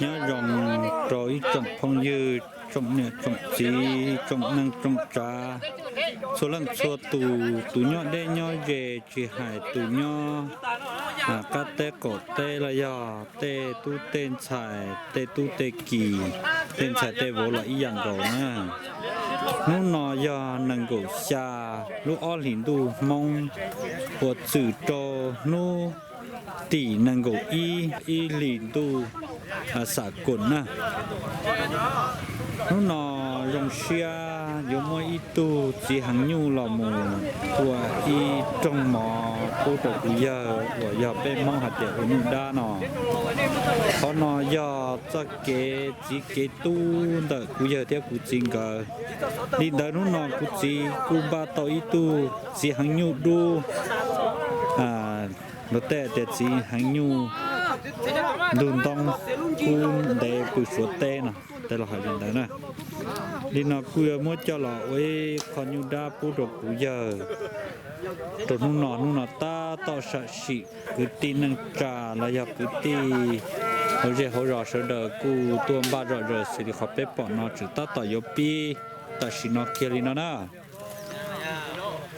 Nyob zoo rau ib tsoom phooj ywg, tsoom niam tsoom txiv, tsoom neej tsoom tsav, txhua leej txhua tus, tus nyob deb nyob ze, tsis hais tus nyob qab teb qaum teb los yog tej tub tej ntxhais, tej tub tej kis, tej ntxhais tej vauv los ib yam nkaus na. Hnub no yog nees nkaum xya lub ob hlis ntuj Hmoob uas txwm rau hnub tim nees nkaum ib ib hlis ntuj xam kuam na. Hnub no zoo siab yuav muaj ib tug txiv heev nyuj los mus ua ib rooj mov pub rau kuv yawg uas yog peb Hmoob hais tias ua nyuj dab no. Qhov no yog txoj kev txiv kev tub ntawm kuv yawg thiab kuv txiv nkawd. Li ntawd hnub no kuv txiv kuj npaj tau ib tug txiv heev nyuj dub, luag tej tias txiv heev nyuj ntug ntoo kub ntev pw Suav teb no, tej laus hais li ntawd na. Li no kuj yuav muab coj los ua ib qho nyuj dab pub rau kuv yawg rau hnub no. Hnub no tab tom sam sim kwv tij neej tsa los yog kwv tij hauv zej hauv zos sawv daws kuj tuaj npaj zom zaws xws li qhov peb pom no, tseem tab tom yuav pib tam sim no kiag li no na.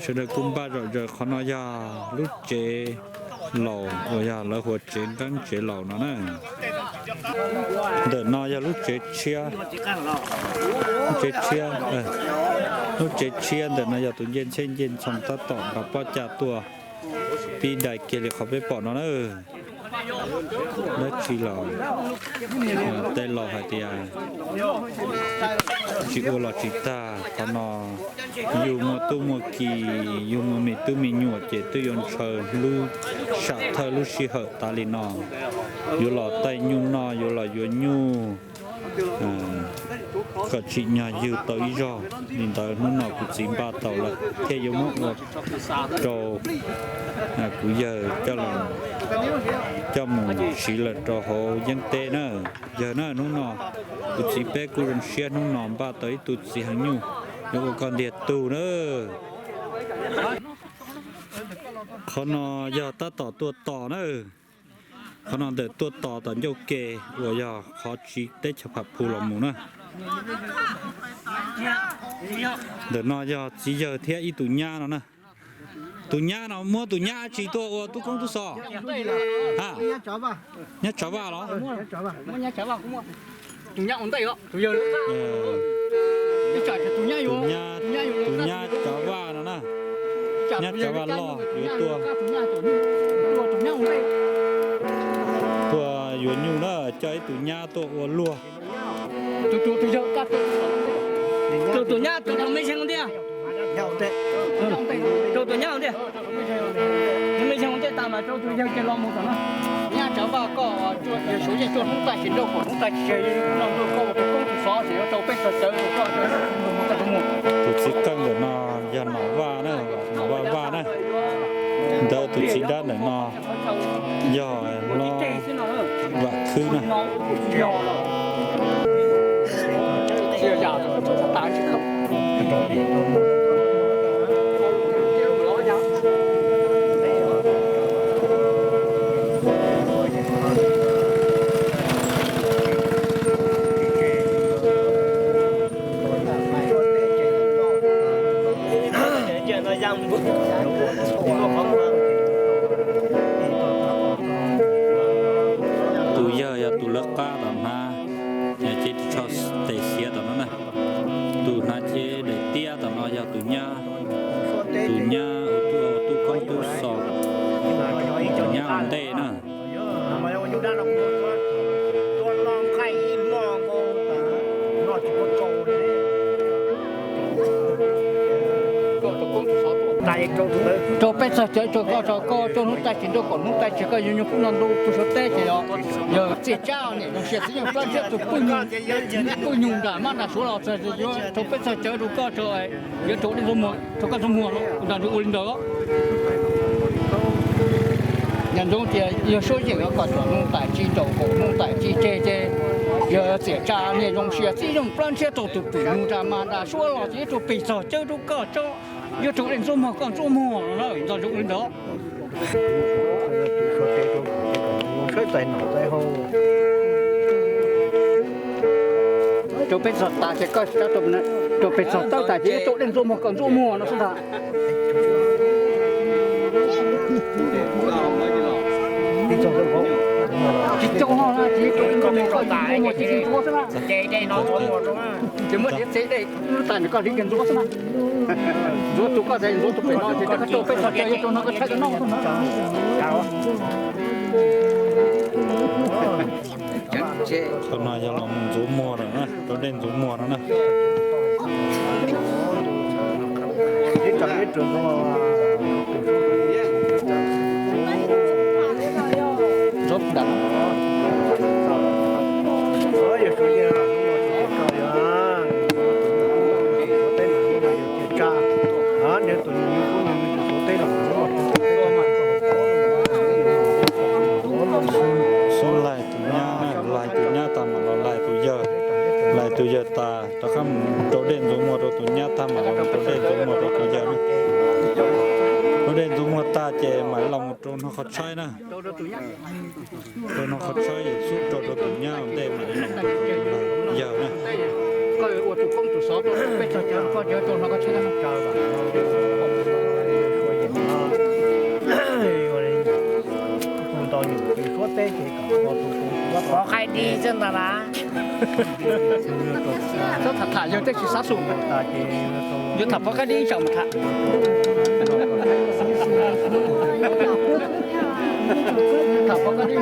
Sawv daws kuj npaj zom zaws. Qhov no yog lub tsev laus uas yog lawv hu ua tsev nqeeb tsev laus no na. Ntawm no yog lub tsev tshiab, lub tsev tshiab, lub tsev tshiab ntawm no yog tus ncej ntxheb ncej ntxhoo tab tom nqa pob caj tuaj pib dai kiag li qhov peb pom no na. Dab tsi los tej laus hais tias tsis ua los tsis tag. Qhov no yug muaj tub muaj ki, yug muaj me tub me nyuam ces twb yuav ntshaw lub sam thawj lub sij hawm tas li no, yuav los taij nyuj noj, yuav los yuav nyuj kom tsim nyog yug tau ib zaug. Li ntawd hnub no kuv txiv npaj tau lawm thiaj yuav muab ua rau kuv yawg coj mus siv lawm rau hauv yeeb teb na. Yawg na, hnub no kuv txiv peb kuj zoo siab hnub no npaj tau ib tug txiv heev nyuj yuav ua koj ntiag tug na. Qhov no yog tab tom tuaj tos na. Qhov no ntawm tuaj tos tom ncauj ke uas yog qhov tsiv teb chaws Pham Phu los mus na. Ntawm no yog txiv yawg thiab ib tus nyab no na. Tus nyab no muab tus nyab dab tsi tuaj ua tub koob tub xos? Nyab Tsav Vaj los? Tus nyab Tsav Vaj no na. Nyab Tsav Vaj loj yuav tuaj, tuaj yuav nyuj na, coj ib tus nyab tuaj ua luag. Rau tus nyab, rau tus me zeeg tiag. Rau tus nyab tiag. Nws me zeeg ua ntej tas mas rau tus yawg ces los mus tom no. Nyab Tsav Vaj koj, yawg Suav yeej tuaj hnub tais tsis nrauj kom hnub tais tsis tseg, yawg no tuaj koj ua tus koob tus xov ces yuav rau peb txog cawv rau koj, koj mus. Tus txiv qeej ntawm no yog Nom Vaj na, Nom Vaj Vaj na. Ntawd tus txiv dab ntawm no yog Nom Vaj Khwb na. Tus yawg yog tus lawv qab tom hnav, ces ris tsho tes xiav tom no na. Tus hnav cev daim tiab tom no yog tus nyab, tus nyab ua tub koob tub xos, tus nyab ua ntej na. Rau peb txog cawv rau koj, rau koj, rau hnub tais tsis nrauj kom hnub tais tsis koj yuav nyuj kub noj ntu pw Suav teb ces yog txiaj tsab niam zoo siab txiv yeej plab ntshiab tus pwj nyuj nram mab nram Suav los txog yuav rau peb txog cawv rau koj, rau yuav rau dej ntxuag muag, rau koj ntxuag muag los nram ntsug ua li ntawd. Nyob ntsoov tias yog suab yeem los kom hnub tais tsis nrauj kom hnub tais tsis tseg ces yog txiaj tsab niam zoo siab txiv yeej plab ntshiab rau tus pwj nyuj nram mab nram Suav los ces yuav rau peb txog cawv rau koj tso, yuav rau dej ntxuag muag koj ntxuag muag los nram ntsug ua li ntawd. Txais nom txais hau. Rau peb txog tas ces koj rau peb txog tawb tas ces ib rau dej ntxuav muag kom ntxuav muag no xwb ntag. Tsis tau no ces ib rau dej ntxuav muag kom ntxuav muag ces ntxuav xwb na. Ces muab diav txiav dej tas ces koj hliv ces ntxuav xwb na. Ntxuav tus koj txais ntxuav tus pem no ces rau peb txog tas yuav rau no koj tshaib koj noj. Thaum no yog los mus ntxuav muag lawm na, rau dej ntxuav muag no na. Xub laig tus nyab, laig tus nyab tag mam los laig tus yawg, laig tus yawg tas rov qab mus rau dej ntxuav muag rau tus nyab tag mam los rau dej ntxuav muag rau tus yawg na. Rau dej ntxuav muag tag ces mam los mus rau no qhov tshaib na. Rau no qhov tshaib es xub rau rau tus nyab ua ntej mam los rau tus yawg na. Pov qaib dib xwb ntag na. Txhob tham tham yawg tej tsis xav xum, yuav tham pov qaib dib ib zaug mas tham. Tham pov qaib dib.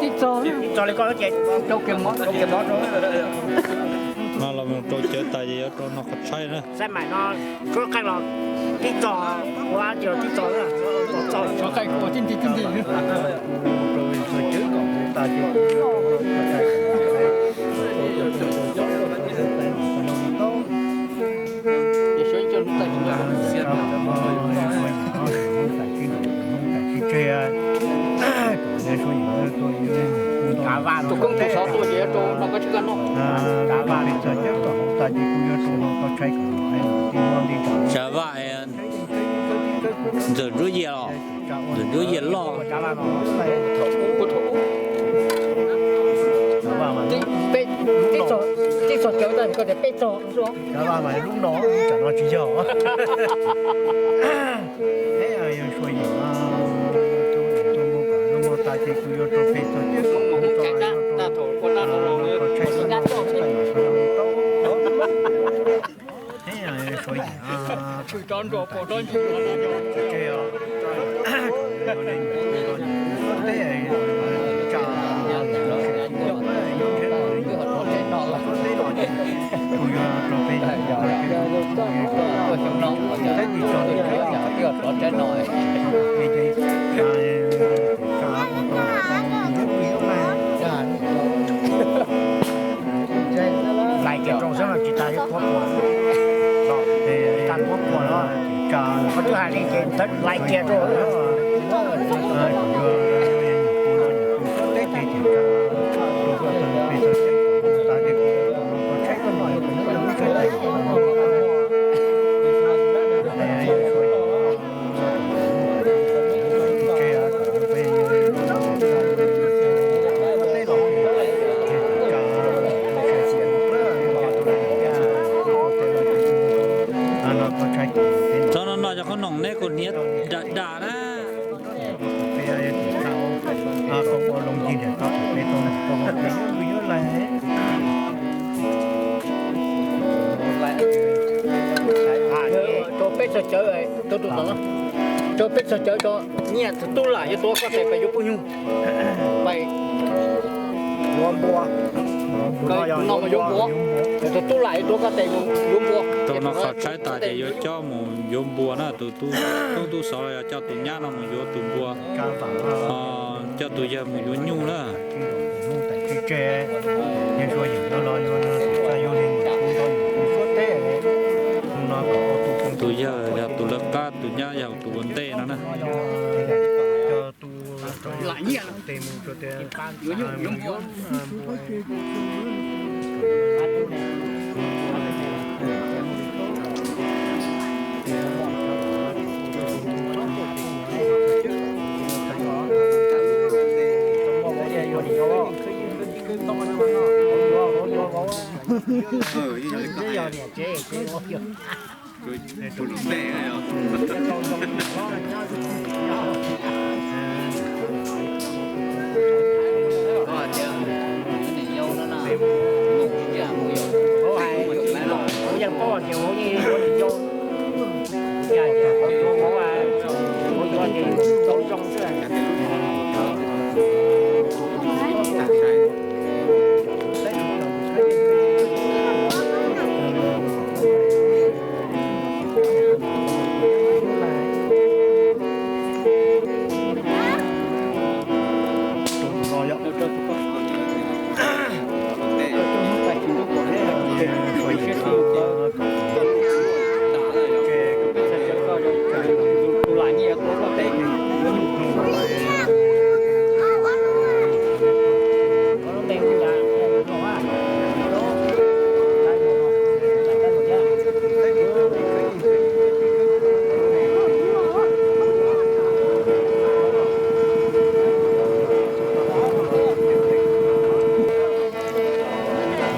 Tib txog, tib txog li koj ces rau kiag mov, rau kiag mov rau. No los mus rau cawv tas ces yuav rau no qhov tshaib na. Saib mais no, suab qaij los tib txog, ua ces los tib txog, txog suab qaij kuv tib nti tib nti. Tus koob tus xov tuaj ces rau no koj tsis kaj noj. Sav Vaj, Ntxawm Ntsuab Yias los, Ntxawm Ntsuab Yias loj. Tib txog cawv tag koj tias peb txog. Lub no, tam no tsis yog. Yog suav yim, tus tus mus kom no mus tas ces kuv yuav rau peb txog cawv kom tag thaum ua no los tshaib tag no. Suav yim, lais kiag rau xwb mas tsis tas yuav tuav quas, tsis tas tuav quas los, koj twb hais li ces lais kiag rau. Txog no no cov qhob noom neb kuv hniav dam dam na. Rau peb txog cawv, rau peb txog cawv, nyiaj tus tub lam yuav tuav koj tes pais yuav pub nyuj, pais yuav npua, no mas yuav npua, tus tub lam yuav tuav koj tes yuav npua. Rau no qhov tshaib tas ces yuav coj mus yuav npua na, tus tub tub xov los yog coj tus nyab no mus yuav tus npua, ho coj tus yawg mus yuav nyuj na. Tsis tseg, yog suav yim no los yog suav yim, suav teb, tus Tus yawg yog tus lawv qab, tus nyab yog tus ua ntej no na.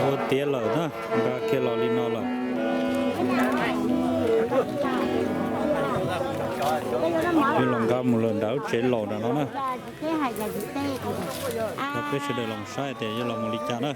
Ua tiav lawm na, nqa kiag los li no lawm. Yuav los nqa mus lawm nram lub tsev laus nram no na. Coj peb sawv daws los saib tias yuav los mus li cas na.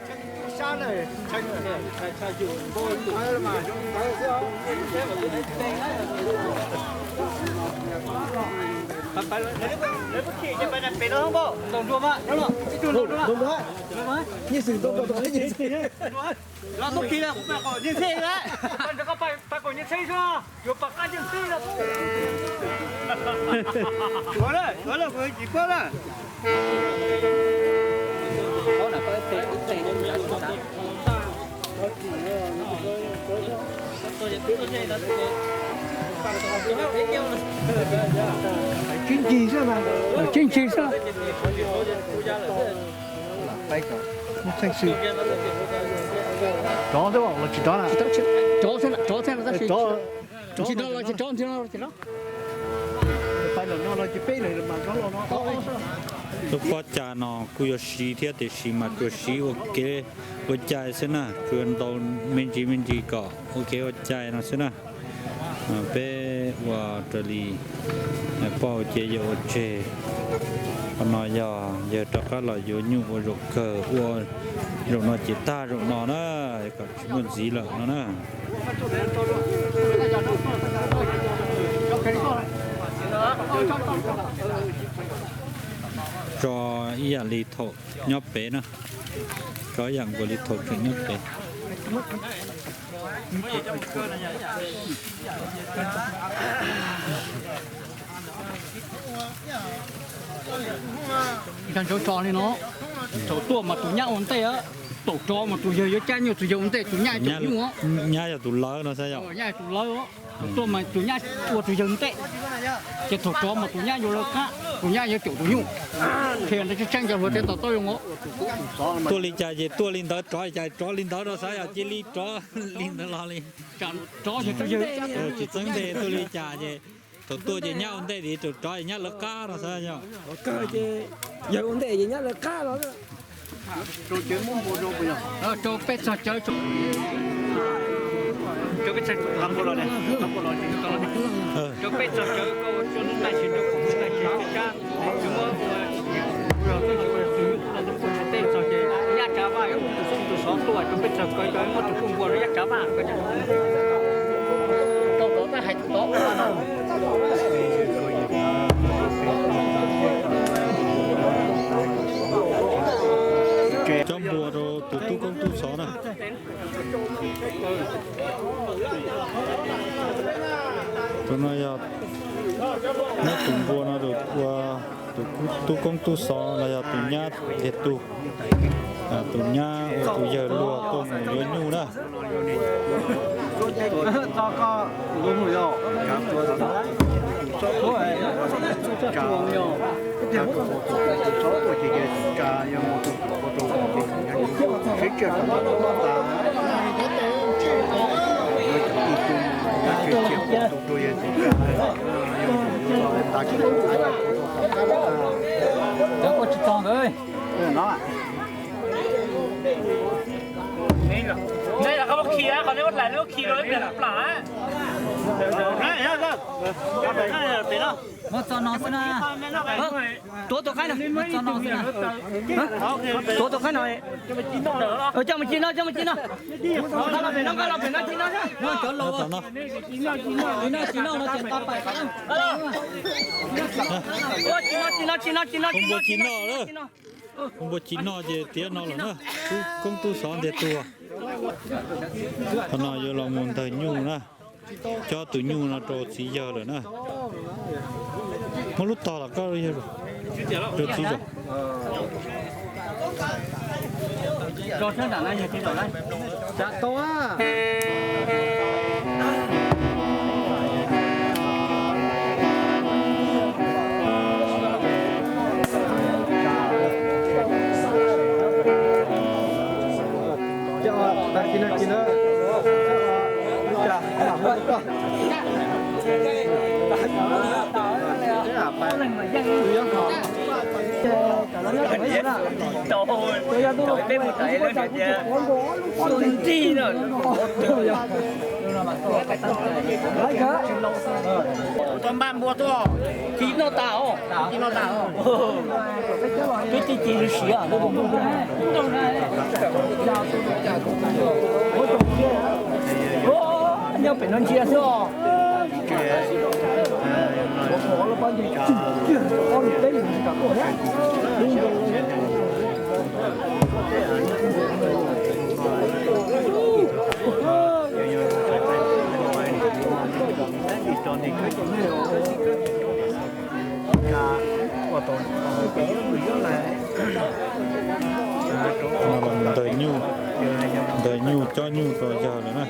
Tsis ncig xwb. Rov xwb los tsis rov na? Rov xwb, rov xwb tab sis tsis rov los tsis rov, tsis rov. Lub pob cai no kuj yuav siv thiab tiam sis mas tsuas siv ua kev ua cai xwb na, tsuas ntau me ntsis me ntsis kom ua kev ua cai no xwb na. Peb ua raws li poj ua ciav yawg ua tseg. Qhov no yog yawg rov qab los yuav nyuj ua zaum kawg, ua zaum no ces tag zaum no na, kom tsis muaj ntxiv lawm no na. Tso ib yam li thaum nyob pem na, tso ib yam nkaus li thaum tseem nyob pem. Nkag ntsav tso li no, thaum tuaj mas tus nyab ua ntej, thaum rov mas tus yawg yuav cab nyuj, tus yawg ua ntej, tus nyab caum nyuj. Nyab yog tus lawv no xav yog? Nyab yog tus lawv, thaum tuaj mas tus nyab ua tus yawg ntej, ces thaum rov mas tus nyab yuav lawv qab, tus nyab yuav caum tus nyuj. Qhia ntawd tseeb tseeb cov hluas tej to taub zoo os. Tuaj li cas ces tuaj li ntawd, rov li cas rov li ntawd no xav yog cia li rov li ntawd los li. Rov yog tus yawg. Tsis txeeb ntej tuaj li cas ces thaum tuaj ces nyab ua ntej, thaum rov ces nyab lawv qab no xav yog. Yawg ua ntej ces nyab lawv qab no. Rau peb txog cawv, rau peb txog cawv, rau peb txog cawv, nyab tsav vaj, tus xov tuaj rau peb txog cawv, muab tus kuj npua rau nyab tsav vaj. Cov npua rau tus tub koob tub xov na. Tus no yog, muab tus npua no ua tus tub koob tub xov los yog tus nyab thiab tus, tus nyab ua tus yawg luag tuaj mus yuav nyuj na. Cov koj tsis txog ntawd. Nej los koj khi, qhov nej ua dlaim lub khi rau ib pliag plam. Muab txog no xwb na. Tuav tus qaib no, muab txog no xwb na. Tuav tus qaib no. Coj mus ci no, coj mus ci no. Nqa los pem no, nqa los pem no ci no. Cov laus no. Ci no, ci no no ces tau pais. Ci no, ci no, ci no, ci no, ci no. Npua ci noj ces tiav no lawm na, tub koob tub xov ntiag tug. Qhov no yuav los mus ntawg nyuj na, cob tus nyuj no rau txiv yawg lawm na. Muab lub tog los koj rau txiv zaum. Tau npaj npua tuaj, ci noj tas os, ci noj tas os. Twb tib ci lub siab. Nyob pem no ntsia xwb os. Ntawg nyuj, ntawg nyuj cob nyuj rau yawg lawm na.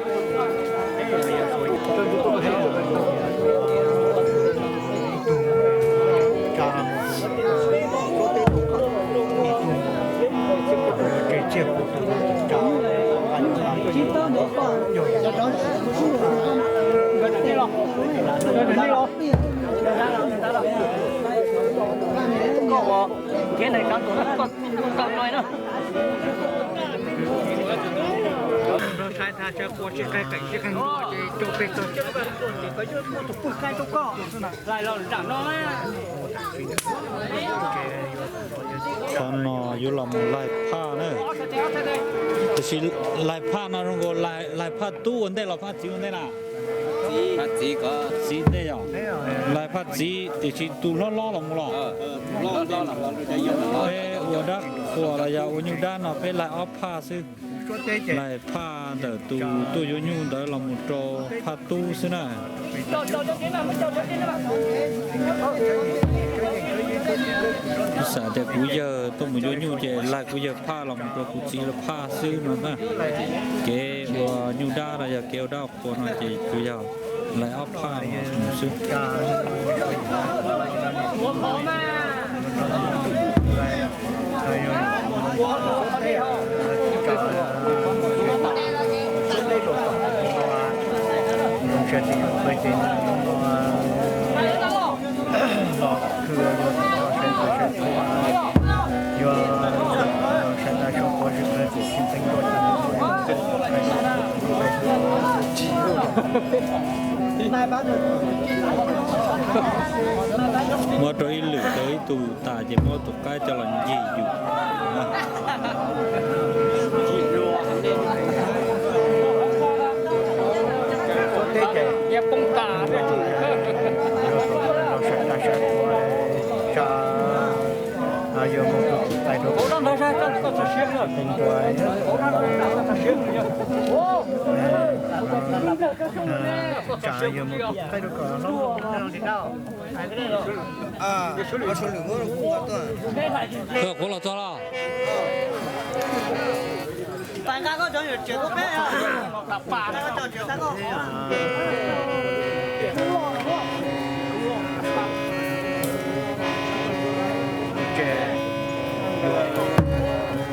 Qhov no yuav los mus laig phaj na. Tiam sis laig phaj no zoo nkaus laig phaj tub ua ntej los phaj txiv ua ntej na? Txiv ntej yog. Laig phaj txiv tiam sis tus hlob hlob los mus los? Peb ua dab qhuas los yog ua nyuj dab no peb laig ob phaj xwb. Laig phaj ntawm tus tuaj yuav nyuj ntawd los mus rau phaj tub xwb na. Kuv xav tias kuv yawg tuaj mus yuav nyuj ces laig kuv yawg phaj los mus rau kuv txiv lawv phaj xwb no na. Kev ua nyuj dab los yog kev ua dab qhuas no ces kuv yog laig ob phaj mus xwb. Muab rau ib lwm rau ib tug tas ces muab tus qaib coj los ncig yus. Koj kuv los txog los?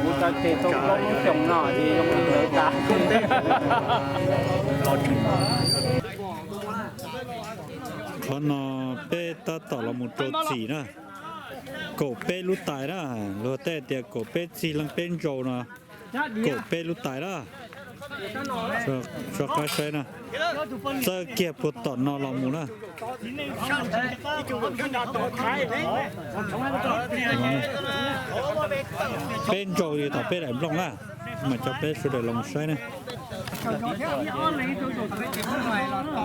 Kuv tau ces tau plaub lub xyoos no ces zoo li ntawd tas. Qhov no peb tab tom los mus rau txim na, kaum peb lub tais na, luag tej tias kaum peb txig leej peb ntsaus no, kaum peb lub tais na. Soj qab saib na, txawj kiag puag tom no los mus na. Peb ntsaus li tom peb daim nplooj na, mas coj peb sawv daws los saib na.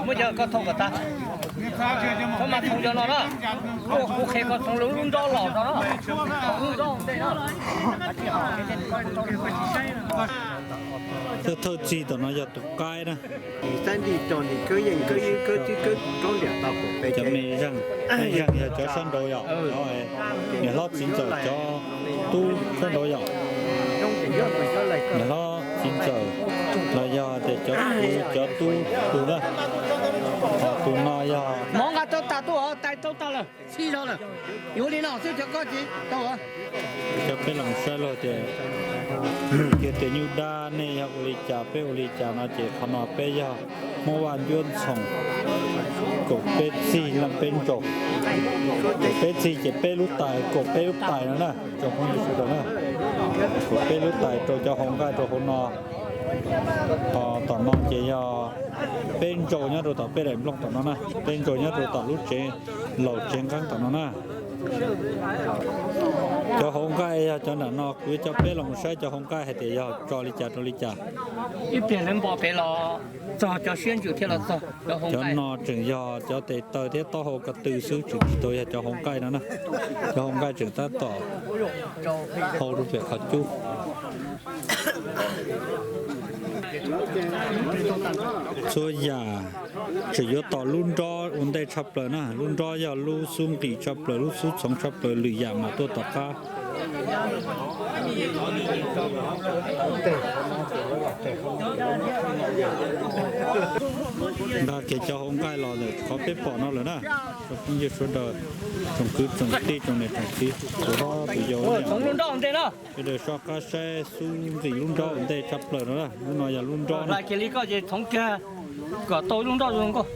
Muab cov koj thoo kom tag. Koj mas thoo cov no na. Kuv qhia koj thoo lub nrob los no na. Lub nrob ntej na. Thawj thawj txig tom no yog tus qaib na. Cov me zeej, me zeej yog cov sab nraud yom, niam hlob txiv ntxawm cov tub sab nraud yom. Niam hlob txiv ntxawm los yog tias cov, cov tub tus na. Ho tus no yog mov nqa tau tas tuaj, tais tau tas lawm, txhij zog lawm. Yuav li no xwb cov koj tsis tau. Coj peb los saib luag tias, luag kiag tias nyuj dab nej yog ua li cas peb ua li cas no ces qhov no peb yog Hmoob Vaj Ncuab Ntxhoo, kaum peb txig leej peb ntsaus. Kaum peb txig ces peb lub tais, kaum peb lub tais no na, tsoom phooj ywg sawv daws na. Kaum peb lub tais rau cov hauv nqaij rau hauv no. Ho tom no ces yog peb ntsaus nyob rau tom peb daim nplooj tom no na, peb ntsaus nyob rau tom lub tsev laus tsev nqeeb tom no na. Cov hauv nqaij yog cov nram no, kuv yuav coj peb los mus saib cov hauv nqaij hais tias yog tso li cas rau li cas. Ib pliag lawv npo pem los txog cov siab ntsws thiaj los txog. Cov no tseem yog cov tes taw thiab taub hau ko tw xwb, tseem tsis tau yog cov hauv nqaij no na. Cov hauv nqaij tseem tab tom hau rau pem qhov cub. Txhua yam tseem yuav tos lub nrob ua ntej tshaj plaws na, lub nrob yog lub xub nqis tshaj plaws, lub xub txhoov tshaj plaws, lwm yam mas tuaj tom qab. Nqa kiag cov hauv nqaij los ntawm qhov peb pom no lawm na, tsoom phooj ywg sawv daws, tsoom kwv tsoom tij tsoom niam tsoom txiv, tus hlob tus yau, sawv daws soj qab saib xub nqis lub nrob ua ntej tshaj plaws no na, lub no yog lub nrob na. Kom tau lub nrob zoo nkauj.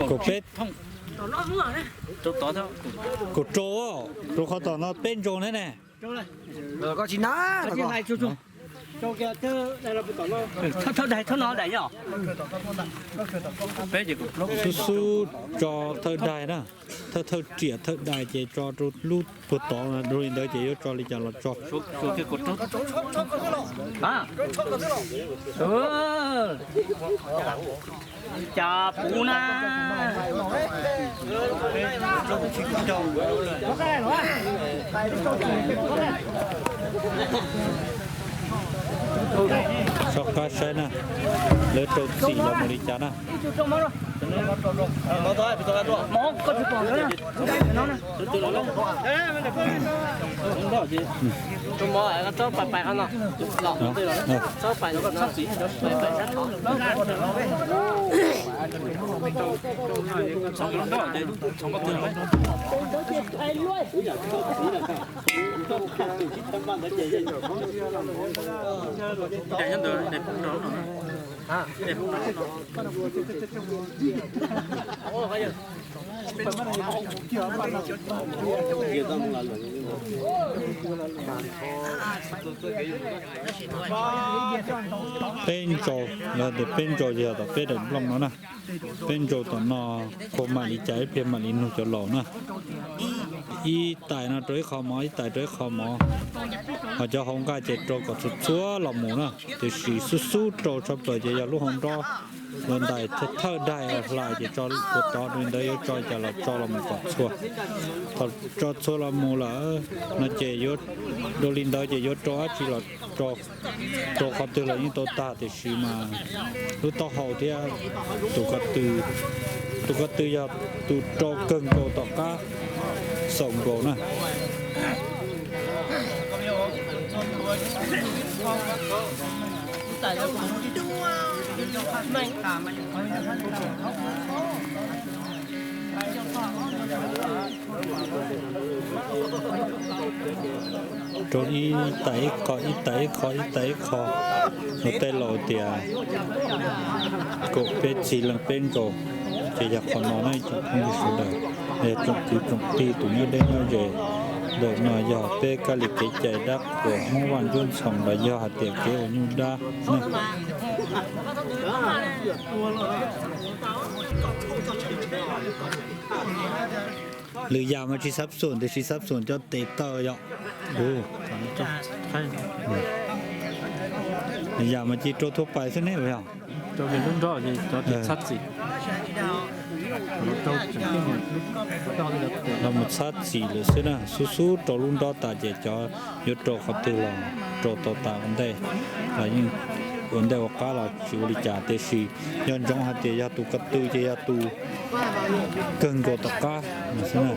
Kaum peb, kaum rau, rau qhov tom no peb ntsaus ne ne. Xub xub tso thawj daig na, thawj thawj riam thawj daig ces tso rau lub puag tod, zoo li ntawd ces yuav tso li cas los tso. Cas puv na. Soj qab saib na, lawv rau txim los mus li cas na. Peb ntsaus, lawv tias peb ntsaus ces yog tom peb daim nplooj no na. Peb ntsaus tom no, khuv mam li cas ib pliag mam li nug cov laus na. Ib tais no rau ib qho mov, ib tais rau ib qho mov. Ho cov hauv nqaij ces rau kom txhua txhua los mus na, tiam sis xub xub rau tshaj plaws ces yog lub hauv nrob. Los ntais thawj daim hlais ces tso puag tod, li ntawd yuav tso cas los tso los mus kom txhua. Thaum tso txhua los mus lawm no ces yuav, dua li ntawd ces yuav rau dab tsi los rau, rau qhov twg los yeej tau tag, tiam sis mas lub taub hau thiab tus ko tw, tus ko tw yog tus rau kawg nkaus tom qab xaus nkaus na. Rau ib tais ib qho, ib tais ib qho, ib tais ib qho. Luag tej laus tias kaum peb txig leej peb nkaus, ces yog qhov no na ib tsoom phooj ywg sawv daws, yog tsoom kwv tsoom tij tus nyob deb nyob ze. Ntawm no yog peb kab li kev cai dab qhuas Hmoob Vaj Ntsuab Ntxhoo los yog hais tias kev ua nyuj dab na. Lwm yam mas tsis xav xum, tiam sis xav xum cov tes taw yom. Lwm yam mas cia rau thuaj pais xwb ne yog. Rau lub nrob, cov txhab txim. Los mus txhab txim lawm xwb na, xub xub rau lub nrob tas ces cov yuav rau qhov twg los rau tau tas ua ntej, los yeej ua ntej ua qab los tsis ua li cas, tiam sis yog ntsoov hais tias yog tus ko tw ces yog tus kawg nkaus tom qab xwb na.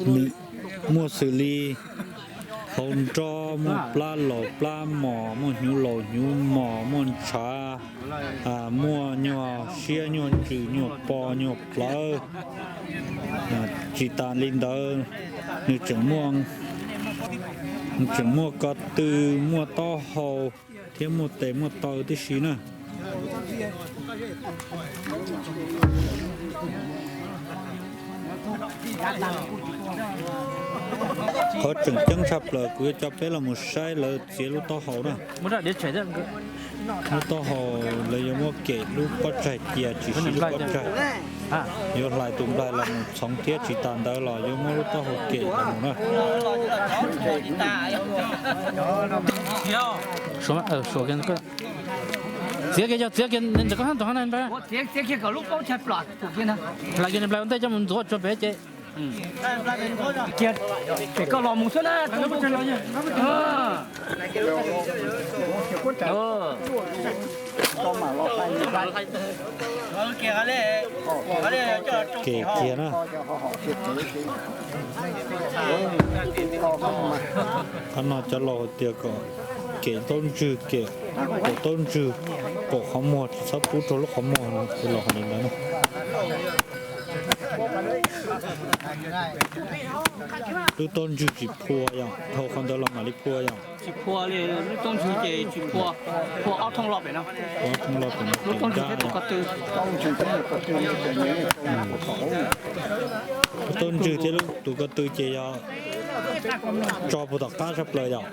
Nws muaj xws li hauv nrob, muaj plab laus plab mos, muaj hnyuv laus hnyuv mos, muaj ntshav, muaj nyuag siab nyuag ntsws nyuag po nyuag plawv. Tsis tas li ntawd, nws tseem muaj, nws tseem muaj ko tw, muaj taub hau, thiab muaj tes muaj taw tib si na. Qhov tseem ceeb tshaj plaws kuv yuav coj peb los mus saib lawv txiav lub taub hau na. Lub taub hau lawv yuav muab kem lub pob tsaig cia tsis siv lub pob tsaig. Yuav hlais tus nplaig los mus txhoov thiab tsis tas ntawd los yuav muab lub taub hau kem los mus na. Txiav kiag, txiav kiag ntawm koj hab tus hab na. Hlais kiag nws nplaig ua ntej coj mus ntxuav tso pem ces. Pem koj los mus xwb na. Kem kiag na. Qhov no cov laus hais tias kom kem taub ntswg, kem kaum taub ntswg, kaum qhov muag tsis txhob pub rau lub qhov muag no, cov laus hais li ntawd na. Lub taub ntswg tsis phua yom, dhau qhov ntawd los mam li phua yom. Tsis phua li, lub taub ntswg ces tsis phua, phua ob thooj los pem no. Ob thooj los pem no. Lub taub ntswg thiab tus ko tw. Lub taub ntswg thiab tus ko tw ces yog tso puag tom qab tshaj plaws yom.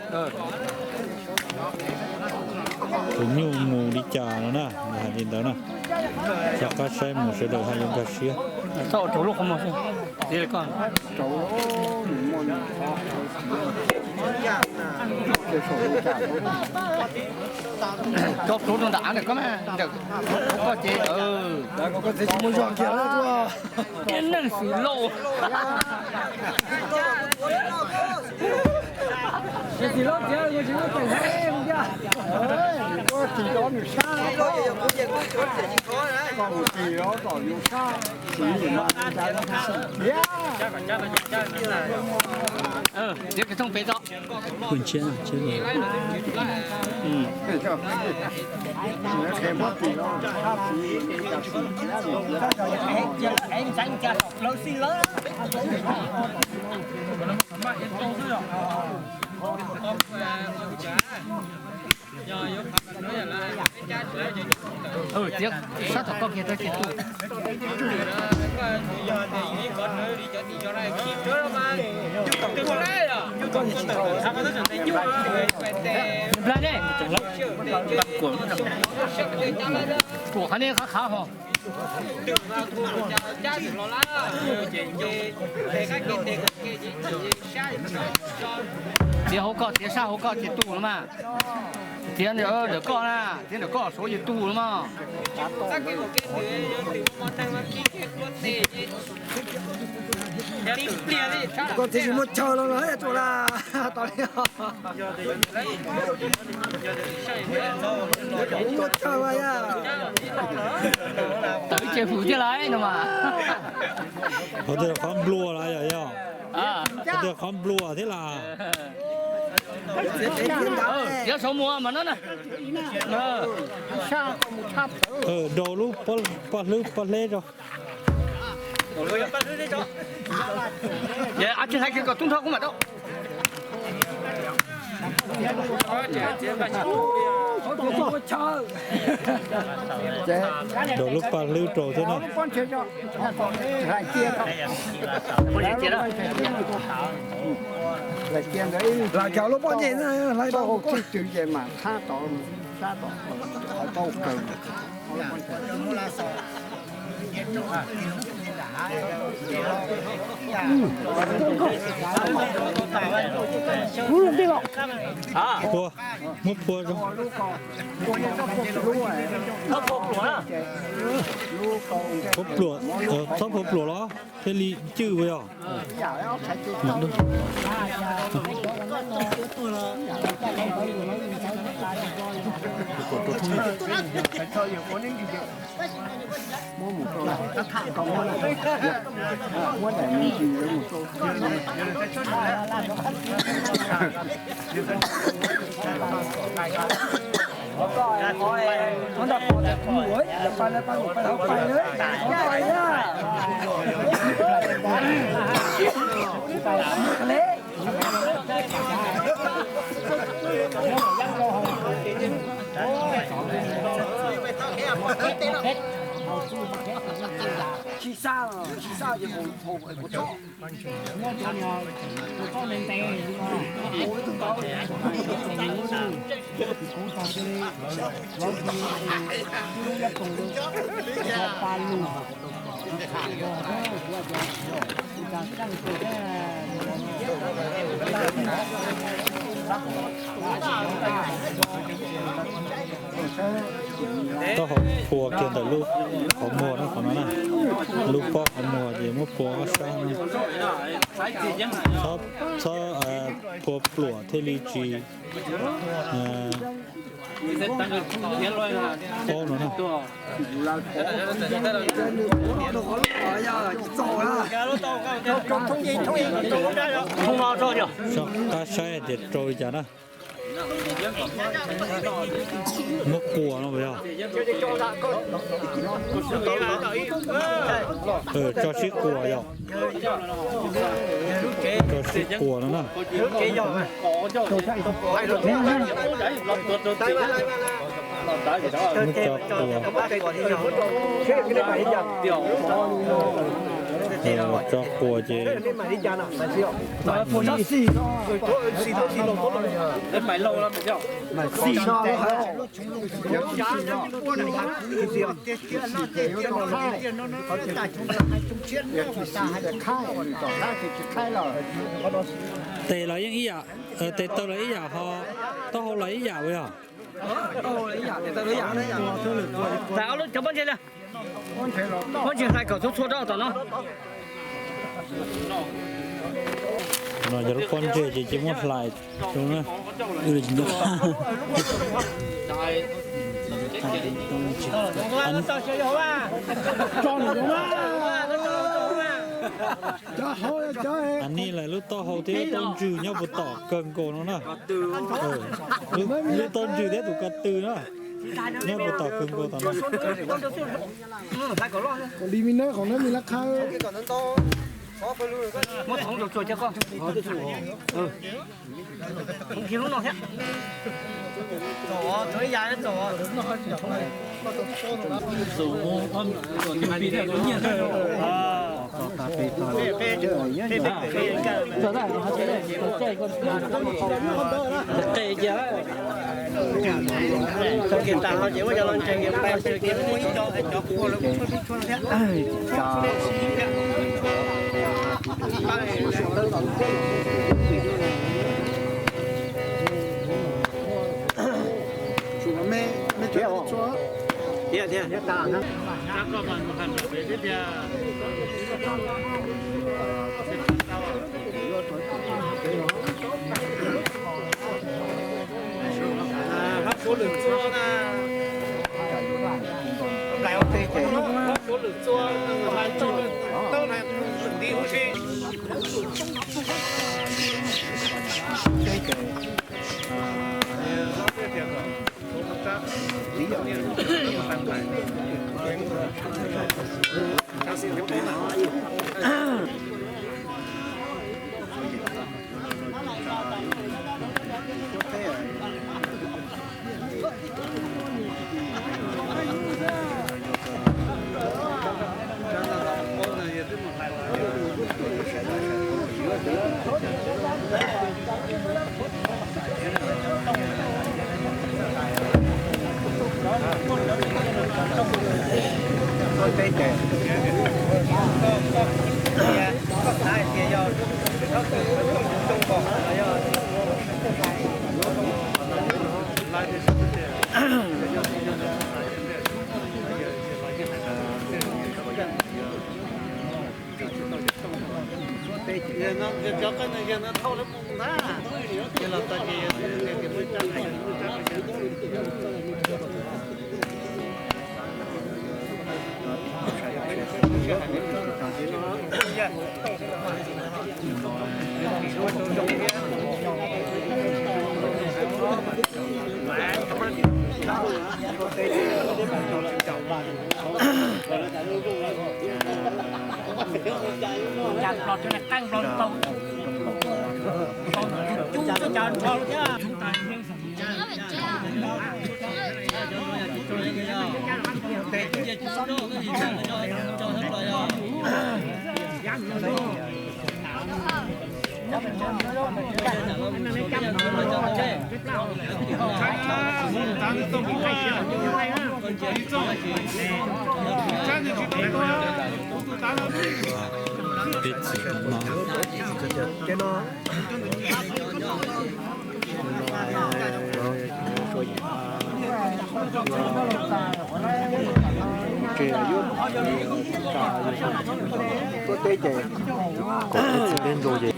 Tus nyuj mus li cas no na, hais li ntawd na. Rov qab saib mus sawv daws haj yuav nkag siab. Cov pluav rau nram av ntawm koj, ntawm koj ces, mus zog kiag. Niag neeg xwm lauj. Ua ntsia, ntsia. Txiav sab tom koj kiag rau ces tu. Nplag ne. Kuam qhov nej qhov qhav ho. Txiav hauv koj, txiav sab hauv koj ces tu no mas. Txiav ntawm koj na, txiav ntawm koj suav ces tu no mas. Koj txiv tsis muaj chaw los los tsuas las tau li. Muaj chaw mas yog. Tawm ib ce hwm thiab lauj no mas. Qhov twg qhov nplua los yog yog. Qhov twg qhov nplua thiab las. Txiav saum muag mas no na. Rau lub poj hlwb poj hleb rau. Tsis hais kiag kom tub nrho kuv mam rau. Rau lub paj hlwb rau thiab na. Lam cov lub pob ntseg hlais tau hauv txwj twg ces mam thab tod, thab tod, qhov tau kawg. Phua, muab phua rau. Phua pluam, txhob phua pluam los thiaj li cwj ua yog. Tsis xa, tsis xa ces kuv txhob. Taub hau phua kiag ntawm lub qhov muag na, qhov no na, lub pob qhov muag ces muab phua ob sab na. Txhob phua pluam thiaj li tsis paub no na. Tso qab saib tias rau li cas na. Muab quas no puas yog? Tso sib quas yog. Tso sib quas no na. Muab tso quas. Tso quas ces tes los yeej ib yam, tes taw los ib yam ho taub hau los ib yam puas yog? Hlais ob lub cov pob ntseg li. Pob ntseg hlais kom txhua txhua rau tom no. No yog lub pob ntseg ces cia muab hlais rau na. Anis lawv lub taub hau thiab lub taub ntswg nyob puas tom kawg nkaus no na. Lub taub ntswg thiab tus ko tw na, nyob puas tom kawg nkaus tom no. Hab suav lwm txua na, hab suav lwm txua, hab tawb na, nti huv si. Cov qe no yog no thauj lawv mus ntag, ces los txog ces yog tias muaj tsab hais. Peb txiv no, tuaj teb ces kom peb txiv peb ntxawg ces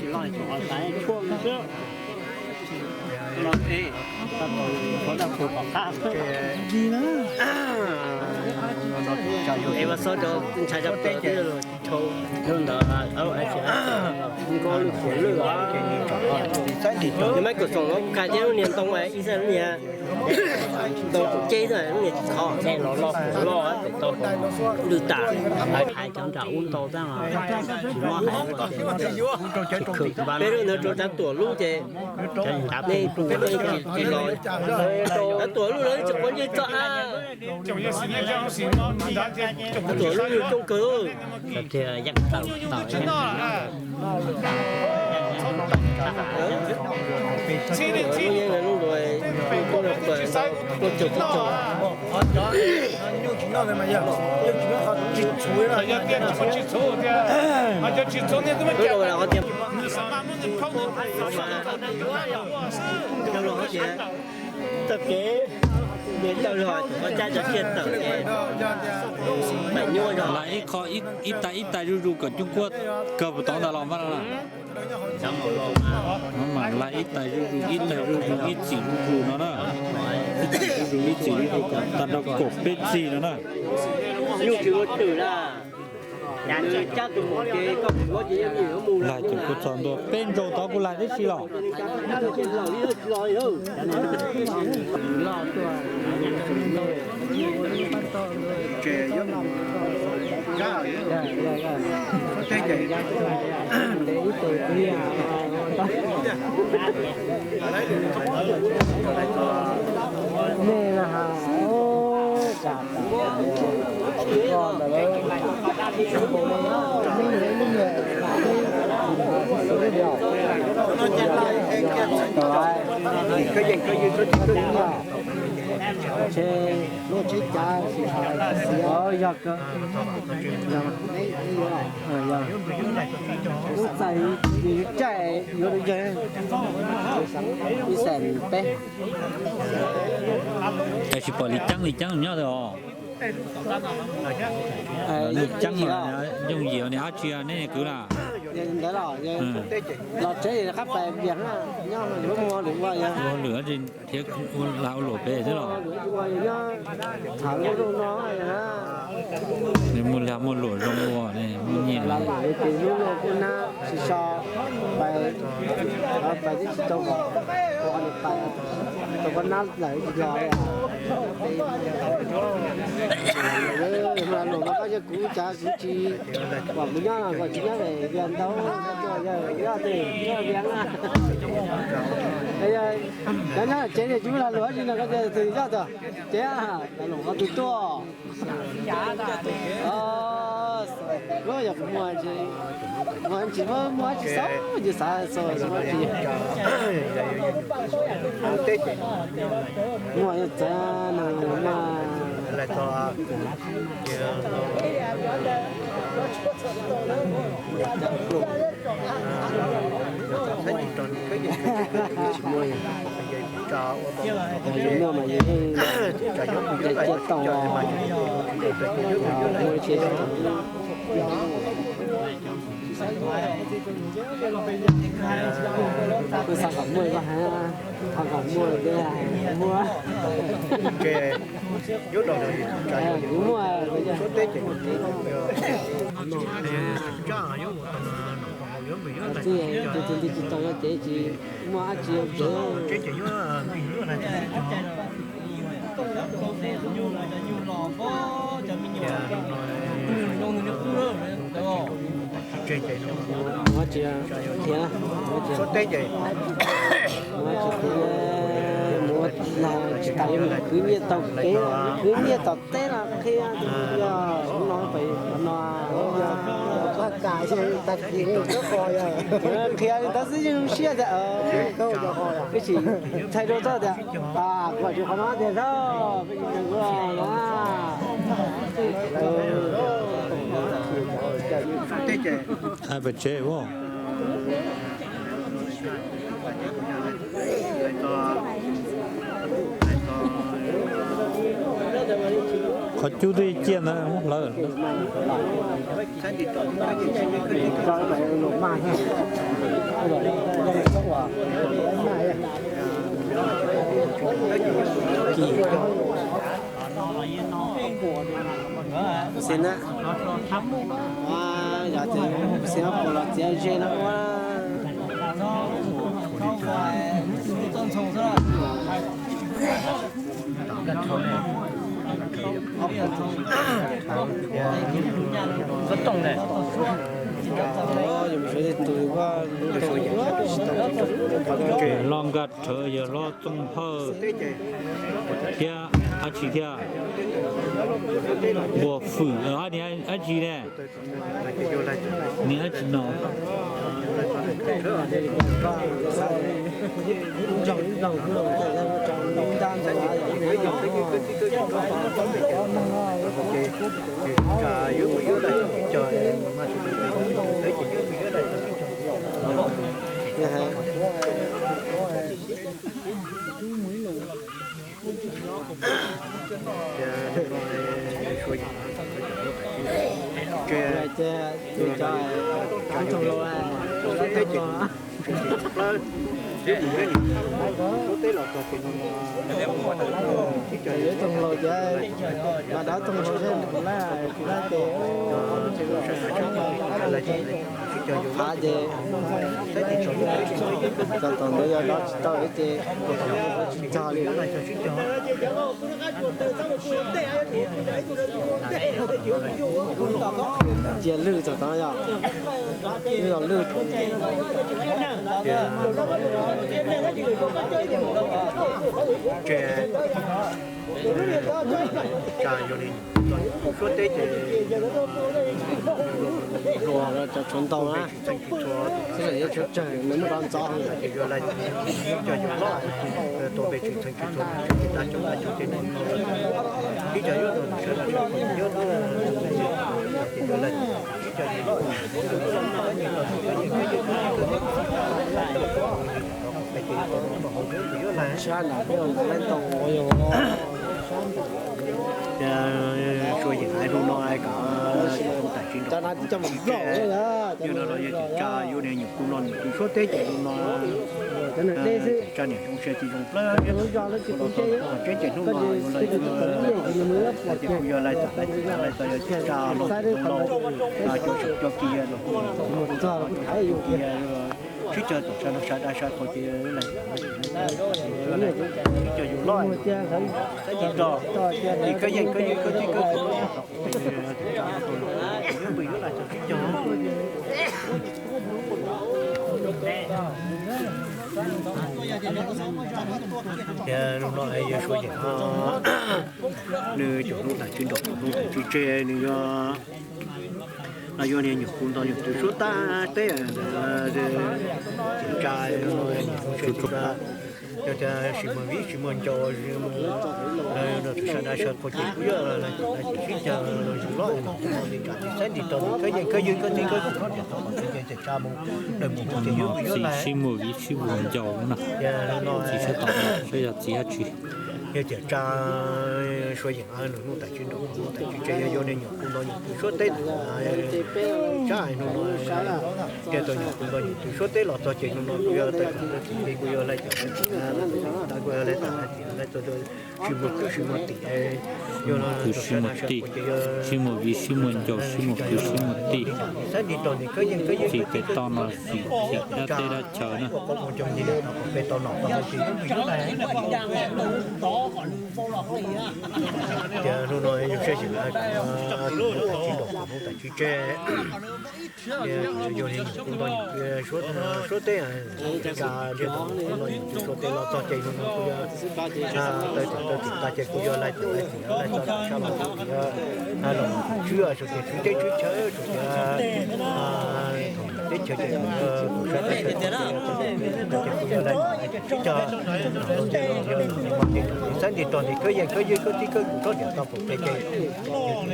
Es mas xav rau ntshai rau pem tib lub ntawd, nkauj lwj qhuav lwj os. Yog mas kuv xoom no kuv khav thiab lub niag ntoo ib xab lub niag ntoo kuv ceb xwb, lub niag tsis thov, loj loj pem tau lwj tas. Hais cov nram ub ntau tag, tsis muab hais. Peb lub ntawd rau rab tuam lub ces nej peb tsis los. Rab tuam lub lawv tsis quav ntsej txog a. Rab tuam lub yug coob kawg. Txoj kev nws tawg los cov cab cov tsiaj tawm ces mam nyuaj zog. Ib qho ib tais ib tais zuj zus kom cub kuab kawg puas tau ntag los mas no na. Mas laig ib tais zuj zus, ib tais zuj zus, ib txim zuj zus no na. Ib txim zuj zus, ib txim zuj zus kom tag nrho kaum peb txim no na. Laig ces kuj txog ntua peb ntsau tod kuj laig tib si los. Yog, lub txais yuav caij yuav lub yawg ib xees peb. Tab sis pom li caab li caab nyob os. Lub caab yooj yim ni dab tsi neb kwv na? Ntawd los, los tsev qab pais vias nyob yuav ua lwm ua, ua lwm thiab ua lag ua luam pem xwb los. Nws muaj lag muaj luam zoo ua, muaj nyiaj. Lub no kuj nab tsis so, pais, pais tib si tau kom, kom nab lawm tsis los. Mas los koj yog kuv cas kuv tsis, kom kuv nyob los kom tsis nyob pem vias ntau, yog tej vias na. Cov nyob tsev ces tsis muaj lag luam dab tsi no, koj twg yog tog ces lag luam qhov twg tuaj. Yog kuv muaj, muaj tsis muaj, muaj dab tsis xaus, ces xav xaus muaj dab tsi. Muaj txawv no mas. Yus muaj mas yus yeej cia tau, muaj tsis kuv xav kom muaj koj hais, qhov kom muaj tias muaj, kuv muaj. Txij tus twg tsis tau yog ces tsis muaj dab tsi. Ua tsis qhia, ua tsis qhia, mus ua lag tsis tas li, khwv nyiaj tau kev, khwv nyiaj tom teb los qhia, yog no pem no, qhia li ntawd xwb yeej zoo siab tias, ib sim thaij rau txoj tias, kuv tsis qhov no tias txhob, peb tsis ua na. Hais pem tsev ua. Qhov cub twb ciaj ntawd hlawv. Xi na, yog tias xi na puas los txiav ze no ua. Los nkag rhawv yawg hlob Txooj Hawj, thiab dab tsi thiab, Npuas Fwm, dab tsi ne, nws dab tsi no. Ces cov, cov ntxoog los Teb ces tseem plawb, teb los txog ces no, tsoom hluas ces mas dab tsoom hluas seb nws puas laj, puas laj ces sib cog yuav qhav ces, txog thaum ntawd yog dab tsis tau ces txog li. Cia lwj txog tod yog, lwj los lwj. Tsa yuav li suab teb ces hluas cov tshuav ntau na, xwb los yuav tshuav tsawg nws muaj qhov ntxov ces yuav lais cov yuav loj tua npe tsis txheej tsis txhua ces dab coob dab coob ces ib co yuav tus sawv daws sawv daws yuav tus ces yuav lais ib co yuav loj sab nram peb ntawd ntau yog sua yim hais lus no kom tam sim no, yog no los yog tsa yuav niag nyuam kuv no nws tus suab teb ces lus no tsa niam zoo sia tsis zoo plawg thiab. Teb ces hnub no yuav lais, ces kuv yuav lais tam lais txog yog tsa los zoo no, cov saum cov kis los sib cog tom sab no sab dab sab qhua ces lais, sib cog yus loj, ib co, ces koj yeej koj yeej koj tib koj Tias no yog sua yim, nws cov hnub tas tswv nrog hnub tas tswv tseg nws yog, no yuav niag nyuam qus nto nyuam qus suab tab teb ntawd, tsa, yog tias sis muag viv sis muag ncaus, no tus sawv daws sawv qhua ces kuv yuav lais sib cog los yus loj, tsa tis xab nti rau nws koj yeej koj ywg koj tib koj tsob riam tau qhov tseem tsa mus, daws mus ces yuav mus yuav lais. Sib muag viv sib muag ncaus no, txiv sab tod saib yog txiv dab tsi. Yog tias tsa sua yim nws hnub tas tswv nrog hnub tas tswv tseg yog yuav niag nyuam qus nto nyuam qus suab teb, tsa no, tias tau nyuam qus nto nyuam qus suab teb los txog ces no no kuv yuav tau kuv yuav lais, kuv yuav lais tam lais txog sis muag kwj sis muag tim, yog no tus sib muag tim, sib muag viv sib muag ncaus sib muag kwv sib muag tim, xab nti rau nws koj yeej koj ywg txiv tes toj no xim xim dab teb dab chaw na. Ua qoob ua coo nti tau kom peb tau nom tau hau ces yuav mus yuav lais. Tias hnub no yus saib xyem lawm, hnub tas tswv nrog hnub tas tswv tseg, yog niag nyuam qus nto nyuam qus suab teb, tsa ntiag tau nyuam qus nto nyuam qus suab teb los txog ces hnub no kuv yuav tawm tawm tawm tawm tas ces kuv yuav lais tawm lais txog sab los txog los tswb, tswb teb tswb chaw, tswb teb chaw ces kuv yuav tus sab tab sab ces kuv yuav lais tawm lais tswb cog, xab nti rau nws koj yeej koj ywg koj tib koj tsob riam tau pom peb ces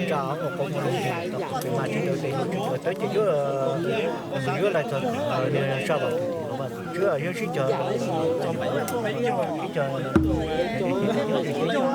tsa ua qoob ua loo tau pom peb mas tsis tau ces yuav tsis tau tawb ces yuav, yuav lais txog sab los txog tim no mas tim tswb yuav sib cog, sib cog.